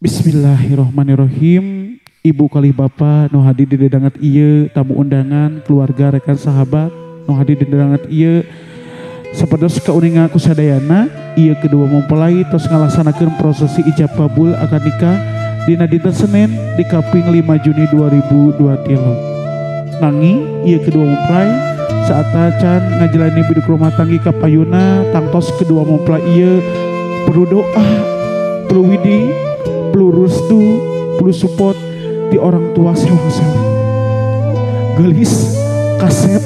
Bismillahirrahmanirrahim. Ibu kali bapak nu hadir di dangat ieu, tamu undangan, keluarga, rekan sahabat nu hadir di dangat ieu. Sapertos kauninga ku sadayana, ieu kedua mempelai tos ngalaksanakeun prosesi ijab kabul akad nikah dina dinten Senin di kaping 5 Juni 2023. Nanging ieu kedua mempelai saat acan ngajalani biduk rumah tanggi kapayuna tangtos kedua mempelai ieu perlu doa, perlu widi, perlu restu, perlu support di orang tua sewang-sewang. Gelis kasep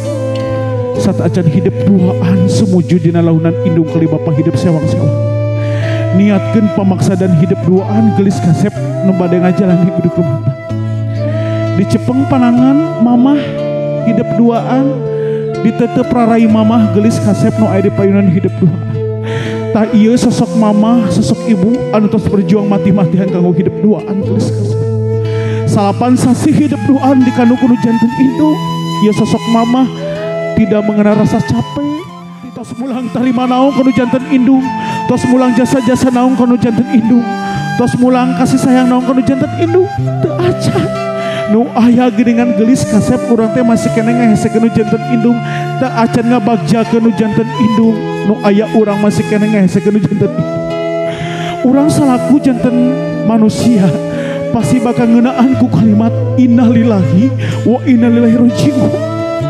saat acan hidup duaan semuju dina launan indung kali bapak hidup sewang-sewang. Niatkeun pamaksa dan hidup duaan gelis kasep nu bade ngajalani biduk rumah tangga. Dicepeng panangan mamah hidup duaan, ditetep rarai mamah gelis kasep nu aya di payunan hidup duaan. Tah ieu sosok mamah, sosok ibu anu tos berjuang mati-matian kanggo hidup duaan gelis kasep. Salapan sasih hidup duaan dikandung kudu janten indung. Ieu sosok mamah tidak mengenal rasa capek, tos mulang tarima naung kanu janten indung, tos mulang jasa-jasa naung kanu janten indung, tos mulang kasih sayang naung kanu janten indung. Teu acan nu aya geuningan gelis kasep urang teh masih keneh ngahesekeun nu janten indung, teu acan ngabagjakeun nu janten indung, nu aya urang masih keneh ngahesekeun nu janten indung. Urang salaku janten manusia pasti bakal ngeunaan ku kalimat innalillahi wa inna ilaihi rajiun.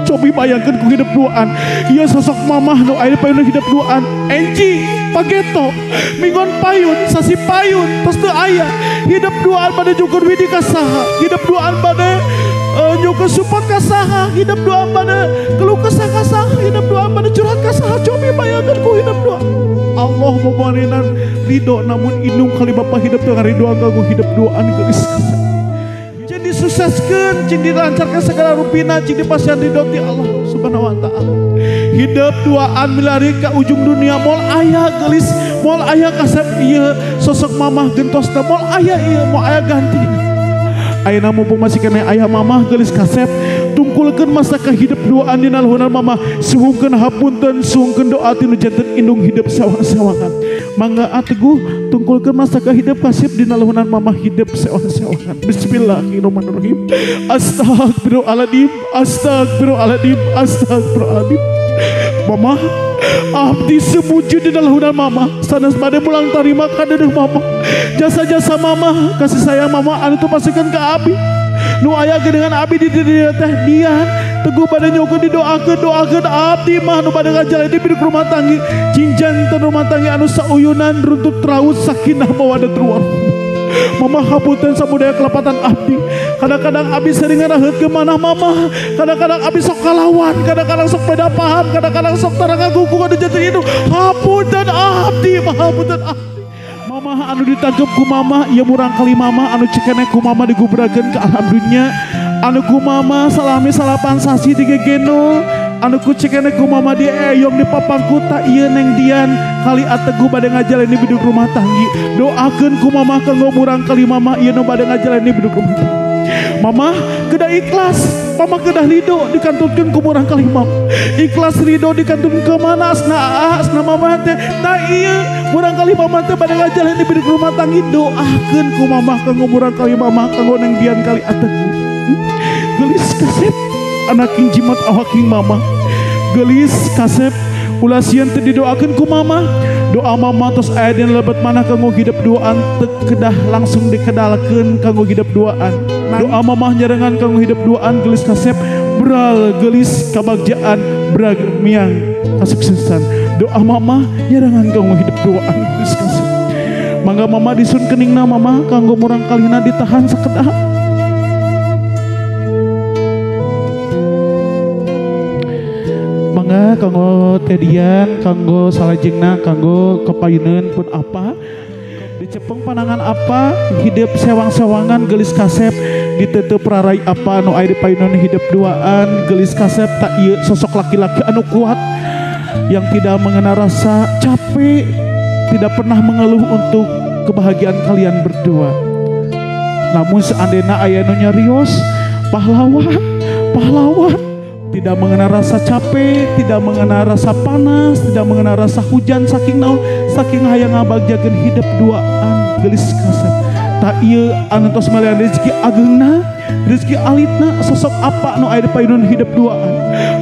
Cobi bayangkan ku hidup duaan, ieu sosok mamah nu aya payun hidup duaan, enjing pageto minggon payun sasi payun tos teu aya hidup duaan bade nyukur widi ka saha, hidup duaan bade nyukur support ka saha, hidup duaan bade keluh kesah ka saha, hidup duaan bade curhat ka saha. Cobi bayangkan ku hidup duaan. Allah memaninan ridho namun indung kali bapak hidup dengan ridho kanggo hidup duaan gelis kasep. Disukseskeun, cing dilancarkan segala rupina, cing dipasihan ridho ti Allah Subhanahu wa taala. Hidup duaan milari ka ujung dunia moal aya gelis, moal aya kasep ieu sosok mamah gentosna, moal aya ieu, moal aya gantina. Ayeuna mumpung masih keneh aya mamah gelis kasep, tungkulkeun masa ka hidup duaan dina luhunan mamah, suhungkeun hapunten, suhungkeun doa ti nu janten indung hidup sewang-sewangan. Mangga ateguh tungkulkeun masa ka hidup kasep dina luhunan mamah hidup sewang-sewangan. Bismillahirrahmanirrahim. Astagfirullahaladzim, astagfirullahaladzim, astagfirullahaladzim. Mamah, abdi semuju dina luhunan mamah, sanes bade mulang tarima kadeudeuh mamah. Jasa-jasa mamah, kasih sayang mamah anu tupasikeun ka abdi. Nu aya geuningan abdi di dieu teh dian teguh bade nyukeun didoakeun, doakeun abdi mah nu bade ngajalani biduk rumah tanggi, cing janten rumah tanggi anu sauyunan runtut raut sakinah mawaddah warahmah. Mamah hapunten samudaya kelepatan abdi. Kadang-kadang abdi sering ngaraheut ke manah mamah, kadang-kadang abdi sok kalawan, kadang-kadang sok beda paham, kadang-kadang sok tara ngagugu anu janten indung. Hapunten abdi, hapunten abdi. Mamah anu ditangkep ku mamah, ieu murang kali mamah anu cekeneh ku mamah digubrakeun ke alam dunya, anu ku mamah salami salapan sasi digegeno, anu ku cekeneh ku mamah dieyong di papangku tak ieu neng Dian kali ateguh bade ngajalani biduk rumah tanggi. Doakeun ku mamah kanggo murang kali mamah ieu nu bade ngajalani biduk rumah tanggi. Mamah kedah ikhlas, mamah kedah ridho dikantunkeun ku murang kali mamah. Ikhlas ridho dikantun ke mana asna asna mamah teh tah ieu murang kali mamah teh bade ngajalani biduk rumah tanggi. Doakeun ku mamah kanggo murang kali mamah kanggo neng Dian kali ateguh. Gelis kasep anaking jimat awaking mamah. Gelis kasep ulah sieun teu didoakeun ku mamah. Doa mama tos aya dina lebet manah kanggo hidup duaan teu kedah langsung dikedalkeun kanggo hidup duaan. Doa mamah nyarengan kanggo hidup duaan gelis kasep beral gelis kabagjaan brag miang kasuksesan. Doa mamah nyarengan kanggo hidup duaan gelis kasep. Mangga mama disun keningna mama kanggo murang kalina ditahan sakedap. Mangga kanggo tedian, kanggo salajengna, kanggo kepayuneun pun apa dicepeng panangan apa hidup sewang-sewangan gelis kasep ditutup rarai apa nu aya di payuneun hidup duaan gelis kasep tak ieu sosok laki-laki anu kuat yang tidak mengenal rasa capek, tidak pernah mengeluh untuk kebahagiaan kalian berdua. Namun seandainya aya nu nyarios pahlawan, pahlawan tidak mengenal rasa capek, tidak mengenal rasa panas, tidak mengenal rasa hujan, saking naon, saking hayang ngabagjakeun hidup duaan gelis kasep. Tak ieu anu tos malian rezeki ageungna, rezeki alitna sosok apa nu aya di payunan hidup duaan.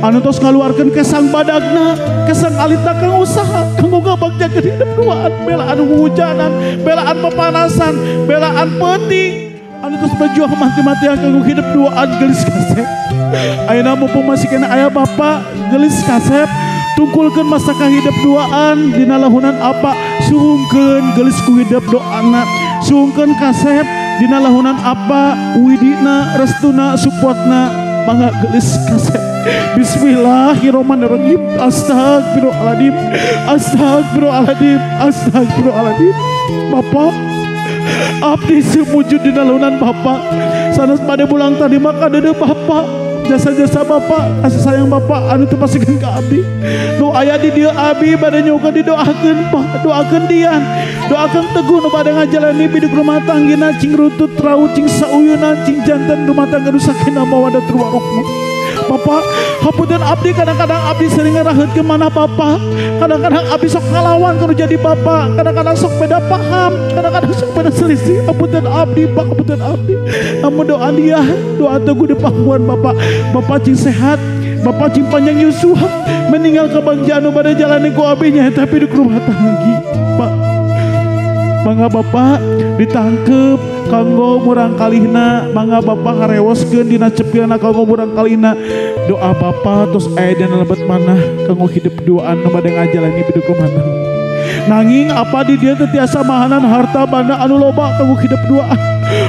Anu tos ngaluarkeun kesang badagna, kesang alitna kang usaha kanggo ngabagjakeun hidup duaan, belaan hujanan, belaan pepanasan, belaan peuting. Anu tos berjuang mati-matian kanggo hidup duaan gelis kasep. Ayeuna mumpung masih kena aya bapak gelis kasep, tungkulkeun masa hidup duaan dina lahunan apa, suhungkeun gelis ku hidup doana, suhungkeun kasep dina lahunan apa, widina, restuna, supportna, mangga gelis kasep. Bismillahirrahmanirrahim. Astagfirullahaladzim, astagfirullahaladzim, astagfirullahaladzim. Bapak, abdi sumujud dina lahunan bapak, sanes pada bulan tadi maka dede bapak, jasa-jasa bapak, kasih sayang bapak anu teu pasikeun ka abdi. Nu aya di dieu abi bade nyuhunkeun didoakeun Pak, doakeun Dian, doakeun Teguh nu bade ngajalani biduk rumah tanggina cing runtut raut cing sauyunan cing janten rumah tangga nu sakinah mawaddah warahmah. Bapak, hapunten abdi kadang-kadang abdi sering ngaraheutkeun manah bapak, kadang-kadang abdi sok ngalawan kudu jadi bapak, kadang-kadang sok beda paham, kadang-kadang sok beda selisih. Hapunten abdi Pak, hapunten abdi. Namun doa dia, doa Teguh di pangkuan bapak, bapak cing sehat, bapak cing panjang yuswa, meninggal kebagjaan nu bade jalani ku abdi nyaeta biduk rumah tanggi. Pak, mangga bapak ditangkep kanggo murang kalihna, mangga bapak harewoskeun dina cepilna kanggo murang kalihna. Doa bapak tos aya dina lebet manah kanggo hidup duaan nu bade ngajalani biduk rumah tangga. Nanging apa di dieu teu tiasa mahanan harta banda anu loba kanggo hidup duaan.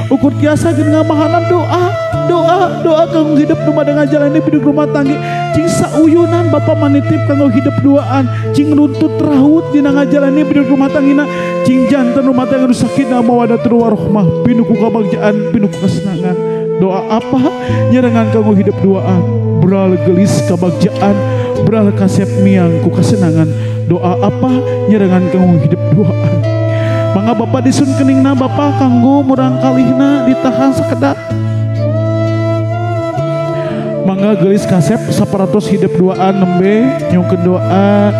Ukur tiasa jeung ngamahanan doa, doa, doa kanggo hidup nu bade ngajalani biduk rumah tangga. Cing sauyunan bapak manitip kanggo hidup duaan, cing runtut raut dina ngajalani biduk rumah tanggina, cing janten rumah tangga nu sakinah mawaddah warahmah, pinuh ku kabagjaan, pinuh ku kasenangan. Doa apa nyerengan kanggo hidup duaan, beral gelis kabagjaan, beral kasep miang ku kasenangan. Doa apa nyerengan kanggo hidup duaan. Mangga bapak disun keningna bapak kanggo murang kalihna ditahan sakedap. Mangga gelis kasep 100 hidup duaan nembe nyungkeun doa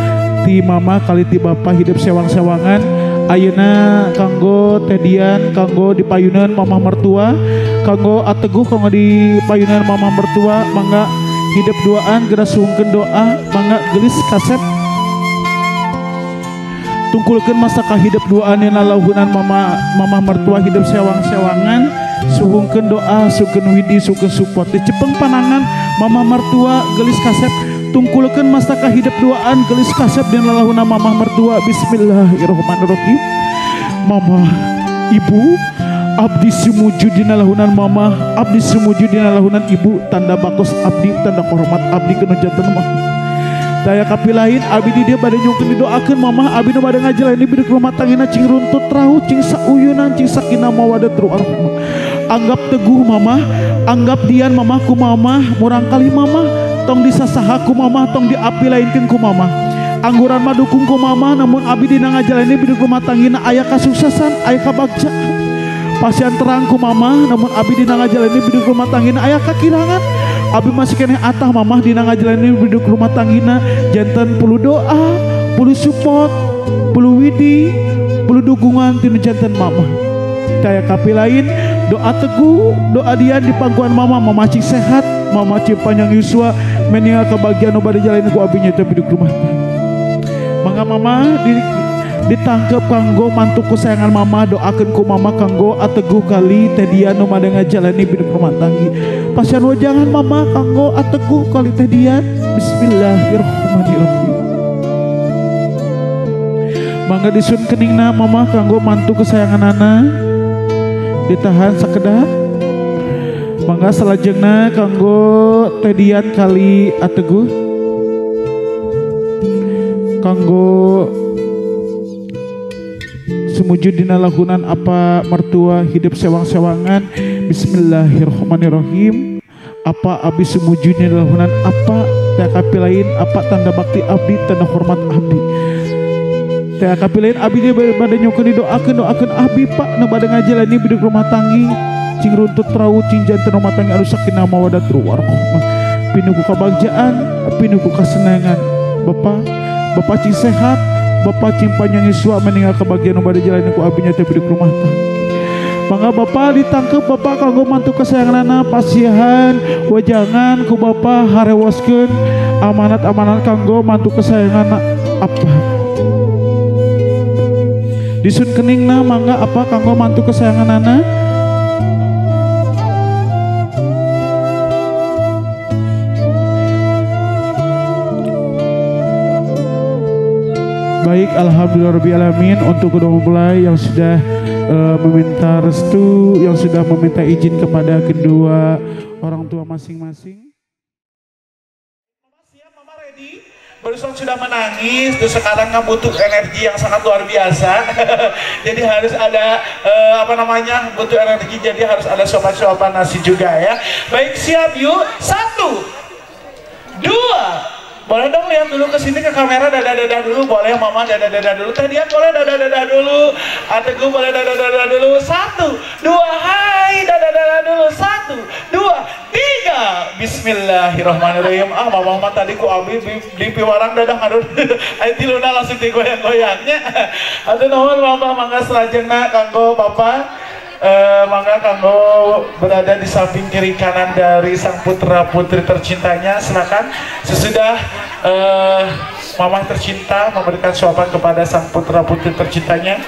ti mama kali ti bapak hidup sewang-sewangan. Ayeuna kanggo Tedian kanggo dipayunan mamah mertua, kanggo Ateguh kanggo dipayunan mamah mertua. Mangga hidup duaan geura sungkeun doa. Mangga gelis kasep tungkulkeun masa hidup duaan dina lauhunan mama mertua hidup sewang-sewangan. Suhungkeun doa, sungkeun widi, sungkeun support dicepeng panangan mama mertua gelis kasep. Tungkulkeun masa hidup duaan gelis kasep dina lalahuna mamah mertua. Bismillahirrahmanirrahim. Mama, ibu, abdi sumujud dina lahunan mama, abdi sumujud dina lahunan ibu, tanda baktos abdi, tanda hormat abdi kanu janten mama. Daya kapilahin abdi di dieu bade nyungkeun didoakeun mama, abdi nu bade ngajalani biduk rumah tanggina cing runtut raut, cing sauyunan, cing sakinah mawaddah warahmah. Anggap Teguh mama, anggap Dian mama ku mama, murang kali mama, tong disasaha ku mama, tong diapilainkeun ku mama. Angguran mah dukung ku mama, namun abdi dina ngajalani biduk rumah tanggina aya kasuksesan, aya kabagjaan. Pasian terang ku mama, namun abdi dina ngajalani biduk rumah tanggina aya kakirangan. Abi masih keneh atah mamah dina ngajalani biduk rumah tanggina janten perlu doa, perlu support, perlu widi, perlu dukungan tinu janten mama. Daya kapilain doa Teguh, doa Dian di pangkuan mama, mama cing sehat, mama cing panjang yuswa, meninggal kebahagiaan nu bade jalani ku abi nya teh biduk rumah tangga. Mangga mama ditangkep kanggo mantu kesayangan mama, doakeun ku mama kanggo Ateguh kali Teh Dian nu bade ngajalani biduk rumah tangga. Pasian wejangan mama kanggo Ateguh kali Teh Dian. Bismillahirrahmanirrahim. Mangga disun keningna mama kanggo mantu kesayanganana, ditahan sakedap. Mangga salajengna kanggo Teh Dian kali Ateguh, kanggo sumujud dina lahunan apa mertua hidup sewang-sewangan. Bismillahirrahmanirrahim. Apa abi sumujud dina lahunan apa teh kapilain apa tanda bakti abdi, tanda hormat abdi. Teh kapilain abdi dia bade nyungkeun didoakeun, doakeun abdi Pak nu bade ngajalani biduk rumah tanggi cing runtut raut, cing janten rumah tangga anu sakinah mawaddah warahmah, pinuh ku kabagjaan, pinuh ku kasenangan. Bapak, bapak cing sehat, bapak cing panjang yuswa, meninggal kebahagiaan bade jalani ku abinya teh biduk rumah tangga. Mangga Bapak ditangkep Bapak kanggo mantu kesayanganana pasihan wejangan ku Bapak harewoskeun amanat-amanat kanggo mantu kesayangan apa. Disun keningna mangga apa kanggo mantu kesayanganana. Baik, alhamdulillah alamin untuk kedua mempelai yang sudah meminta restu, yang sudah meminta izin kepada kedua orang tua masing-masing. Mama siap, Mama ready? Barusan sudah menangis, terus sekarang kan butuh energi yang sangat luar biasa. Jadi harus ada butuh energi, jadi harus ada suapan-suapan nasi juga ya. Baik, siap yuk. 1, 2. Boleh dong lihat dulu ke sini ke kamera, dadah-dadah dulu, boleh Mama dadah-dadah dulu. Tadian boleh dadah-dadah dulu. Ategu boleh dadah-dadah dulu. 1, 2, hai, dadah-dadah dulu. 1, 2, 3. Bismillahirrahmanirrahim. Ah, Mama tadi ku abi di piwarang dadah ngadun. Ayo tiluna langsung digoyang-goyangnya. Aduh nuhun Mama, mangga selajengna kanggo Bapak. Mangga kanggo berada di samping kiri kanan dari sang putra putri tercintanya. Silakan sesudah Mama tercinta memberikan suapan kepada sang putra putri tercintanya.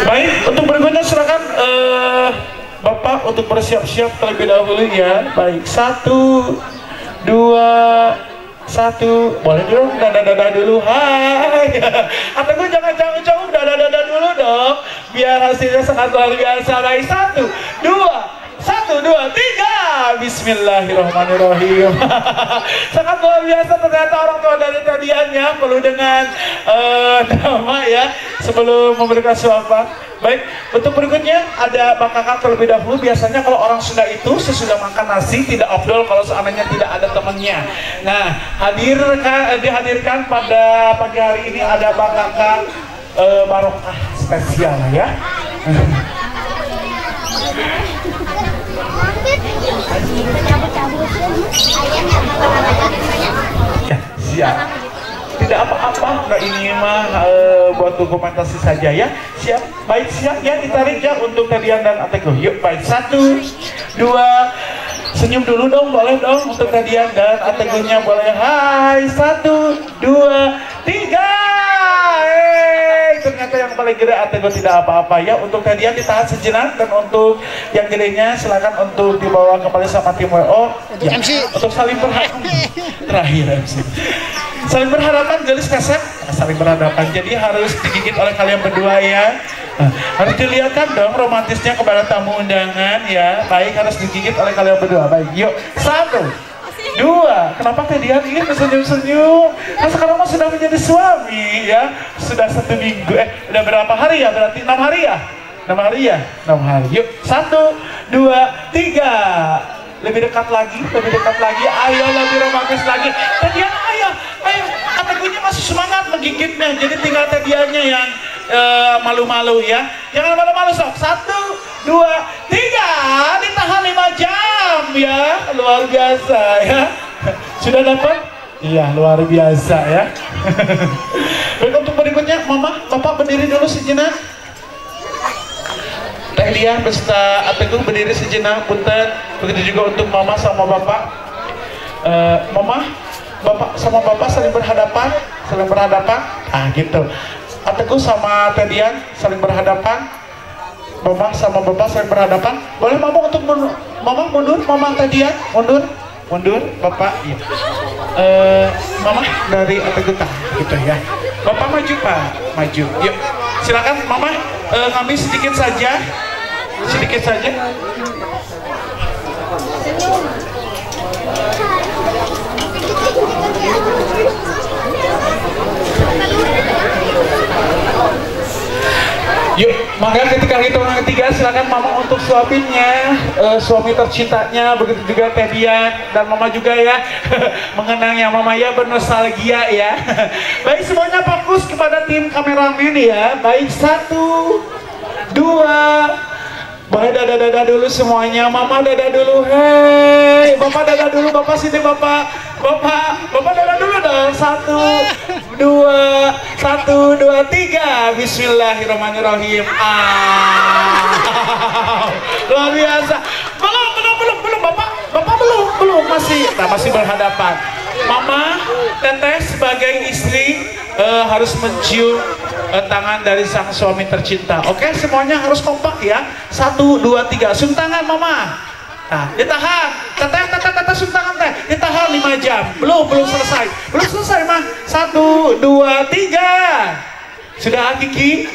Baik, untuk berikutnya silakan Bapak untuk bersiap-siap terlebih dahulu ya. Baik, 1, 2, 1, boleh dong dadah-dadah dulu, hai. Atau gue jangan jauh-jauh, dadah-dadah dulu dong, biar hasilnya sangat luar biasa. Baik, 1, 2, 1, 2, 3. Bismillahirrahmanirrahim. Sangat luar biasa ternyata orang tua dari tadiannya perlu dengan nama ya sebelum memberikan suapan. Baik, untuk berikutnya ada Bang Kakak terlebih dahulu. Biasanya kalau orang Sunda itu sesudah makan nasi tidak afdol kalau seandainya tidak ada temannya. Nah, dihadirkan pada pagi hari ini ada Bang Kakak Barokah spesial ya. Ya, siap. Tidak apa-apa, nggak ini mah buat dokumentasi saja ya. Siap, baik siap ya, ditarik ya untuk Tadian dan Ateko. Yuk, baik, 1, 2, senyum dulu dong, boleh dong untuk Tadian dan Ategonya boleh. Hai, 1, 2, 3. Ternyata yang paling gede Atego tidak apa-apa ya. Untuk Tadian ditahan sejenak dan untuk yang gedenya silakan untuk dibawa kembali sama tim WO. Ya, untuk saling berhadapan terakhir MC. Saling berhadapan, gelis kasep, saling berhadapan. Jadi harus digigit oleh kalian berdua ya. Nah, harus dilihatkan dong romantisnya kepada tamu undangan ya. Baik, harus digigit oleh kalian berdua. Baik, yuk. 1, 2. Kenapa Tadian ini senyum-senyum? Nah, sekarang mah sudah menjadi suami ya. Sudah 1 minggu. Udah berapa hari ya? Berarti 6 hari ya? 6 hari ya? 6 hari. Yuk, 1, 2, 3. Lebih dekat lagi, lebih dekat lagi. Ayo lebih romantis lagi. Tadian, ayo, ayo. Ategunya masih semangat menggigitnya. Jadi tinggal Tadiannya yang malu-malu ya. Jangan malu-malu sok. 1, 2, 3. Ditahan 5 jam ya. Luar biasa ya. Sudah dapat? Iya, luar biasa ya. Baik, untuk berikutnya Mama, Bapak berdiri dulu sejenak. Teh Dian beserta Ategung berdiri sejenak, punten. Begitu juga untuk Mama sama Bapak. Mama, Bapak sama Bapak saling berhadapan, saling berhadapan. Ah, gitu. Ategung sama Teh Dian saling berhadapan. Mama sama Bapak saling berhadapan. Boleh Mama untuk mundur, Mama mundur, Mama Teh Dian mundur, mundur, Bapak. Iya. Mama dari Ategung gitu ya. Bapak maju, Pak, maju. Yuk, silakan Mama. Kami sedikit saja, sedikit saja. Yuk, maka ketika hitungan ketiga silakan Mama untuk suapinnya, suami tercintanya, begitu juga Teh Dian dan Mama juga ya. Mengenang ya Mama ya, bernostalgia ya. Baik, semuanya fokus kepada tim kameramen ya. Baik, 1, 2, boleh dadah-dadah dulu semuanya. Mama dadah dulu, hei. Bapak dadah dulu, Bapak sini Bapak. Bapak, Bapak dadah dulu dong. 1, 2, 1, 2, 3. Bismillahirrahmanirrahim. Luar biasa. Belum, Bapak belum, masih berhadapan. Mama, Teteh sebagai istri harus mencium tangan dari sang suami tercinta. Oke, semuanya harus kompak ya. 1, 2, 3. Cium tangan Mama. Nah, ditahan. Teteh, teteh, cium tangan Teh. Ditahan 5 jam. Belum selesai. Belum selesai, Mah. 1, 2, 3. Sudah Kiki?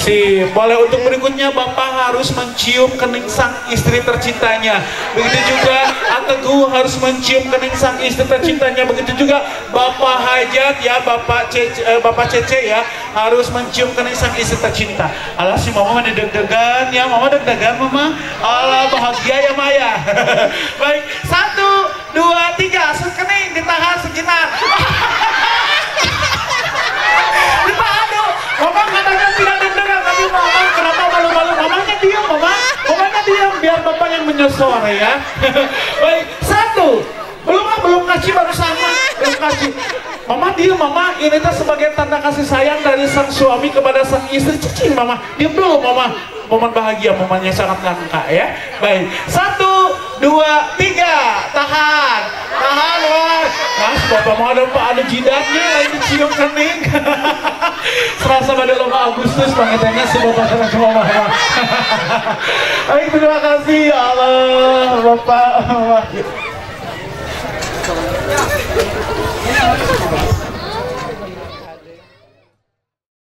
Sip. Boleh untuk berikutnya Bapak harus mencium kening sang istri tercintanya. Begitu juga Ateguh harus mencium kening sang istri tercintanya. Begitu juga Bapak Hajat ya, Bapak Cece ya, harus mencium kening sang istri tercinta. Alah si Mama deg-degan ya, Mama deg-degan Mama. Alah bahagia ya Maya. Baik, 1, 2, 3, kening ditahan sejenak. Mama katanya tidak deg-degan, tapi Mama kenapa malu-malu? Mamanya diam, Mama. Mamanya diam, biar Bapak yang menyesal ya. Baik, 1. Belum kasih baru sama. Belum kasih. Mama diam, Mama. Ini tuh sebagai tanda kasih sayang dari sang suami kepada sang istri. Cicing, Mama. Diam dulu, Mama. Momen bahagia, momennya sangat langka ya. Baik, 1, 2, 3. Tahan. Tahan, wah. Mas, Bapak mau ada Pak ada jidatnya lagi cium kening. Serasa pada lomba Agustus pangetannya si Bapak sama semua Mama. Baik, terima kasih ya Allah, Bapak.